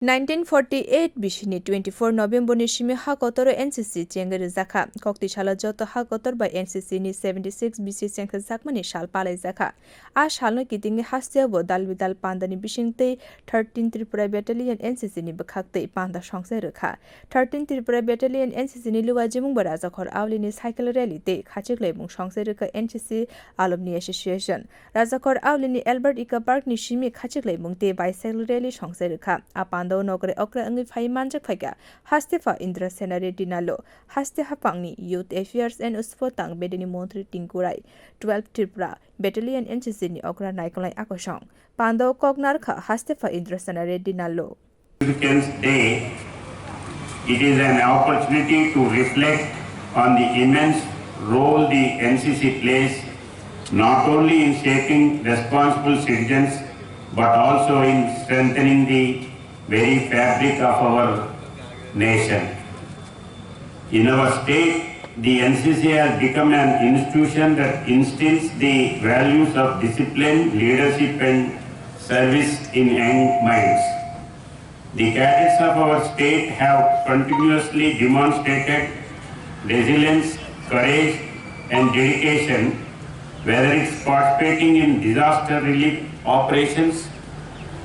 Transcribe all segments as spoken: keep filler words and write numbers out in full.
Nineteen forty eight bisini twenty four November ni simi ha kotoro N C C chengwi rwjakha. Kokti salo joto ha kotor bai N C C ni seventy six bisi chengkha jakmani sal palaijakha. A salno kitingwi hasteo bo dal bidal pandani bisingtwi thirteen Tripura Battalion N C C ni bwkhaktwi panda songsai rwkha. Thirteen Tripura Battalion N C C ni luajimung bo Rajakhor Auli ni cycle rally tei khachiklaimung songsai rwkha N C C Alumni Association. Rajakhor Auli ni Albert Eco Park ni simi khachiklaimung tei bicycle rally songsai rwkha. A pandao nokre okra wngwi phai manjak phaikha Hastepha Indrasena Reddy Nallo, haste haphangni Youth Affairs and Sport tang bedeni montri Tinku Rai, twelve Tripura Battalion N C C ni okra Naikolai Akosong. Pandao kok narkha Hastepha Indrasena Reddy Nallo. Significance Day, it is an opportunity to reflect on the immense role the N C C plays not only in shaping responsible citizens but also in strengthening the very fabric of our nation. In our state, the N C C has become an institution that instills the values of discipline, leadership, and service in young minds. The cadets of our state have continuously demonstrated resilience, courage, and dedication, whether it's participating in disaster relief operations,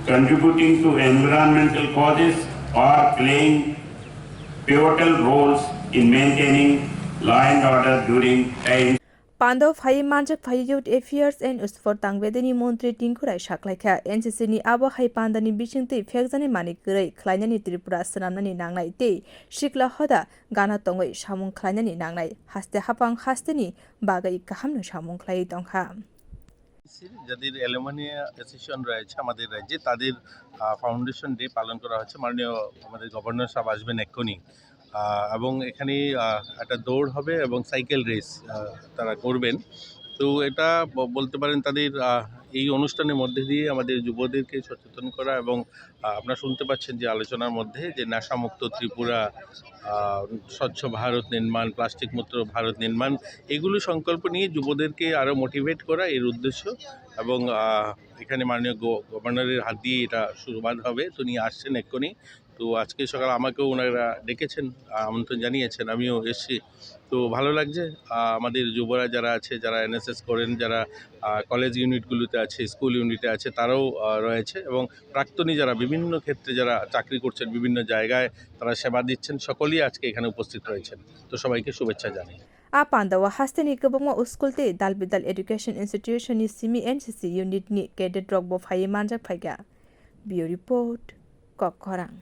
contributing to environmental causes, or playing pivotal roles in maintaining law and order during times Pando phai manjak phai Youth Affairs and Sport tang bedeni montri Tinku Rai saklaikha, N C C ni abo hai pandani bisingtwi phekjani mani kwrwi khlainani Tripura swnamnani nangnai tei sikla hoda gana tongwi samung khlainani nangnai, haste haphang hasteni bagwi kahamno samung khlaiwi tongkha. যাদের alumni association রয়েছে আমাদের রাজ্যে, তাদের, আহ, foundation day পালন করা হচ্ছে। মাননীয় আমাদের গভর্নর সাহেব আসবেন এক্ষুনি। আহ, এবং এখানে, আহ, একটা দৌড় হবে এবং সাইকেল রেস, আহ, তারা করবেন। তো এটা ব-, বলতে পারেন তাদের, আহ, এই অনুষ্ঠানের মধ্যে দিয়ে আমাদের যুবদেরকে সচেতন করা এবং, আহ, আপনারা শুনতে পাচ্ছেন যে আলোচনার মধ্যে যে নেশামুক্ত ত্রিপুরা, আহ, স্বচ্ছ ভারত নির্মাণ, প্লাস্টিক মুক্ত ভারত নির্মাণ, এগুলো সংকল্প নিয়ে যুবদেরকে আরও মোটিভেট করা এর উদ্দেশ্য। এবং, আহ, এখানে মাননীয় গ-, গভর্নরের হাত দিয়ে এটা শুরুবাত হবে, তো উনি আসছেন এক্ষুনি। তো আজকে সকালে আমাকেও ওনারা ডেকেছেন, আহ, আমন্ত্রণ জানিয়েছেন, আমিও এসছি। তো ভালো লাগছে, আহ, আমাদের যুবরা যারা আছে, যারা এনএসএস করেন, যারা, আহ, কলেজ ইউনিটগুলোতে আছে, স্কুল ইউনিটে আছে, তারাও, আহ, রয়েছে এবং প্রাক্তনী যারা বিভিন্ন ক্ষেত্রে যারা চাকরি করছেন, বিভিন্ন জায়গায় তারা সেবা দিচ্ছেন, সকলেই আজকে এখানে উপস্থিত রয়েছেন। তো সবাইকে শুভেচ্ছা জানাই। A pandao hasteni kwbangma school tei dal bidal education institution ni simi N C C unit ni cadet rok bo phaiwi manjak phaikha. Bureau Report, Kokkhorang.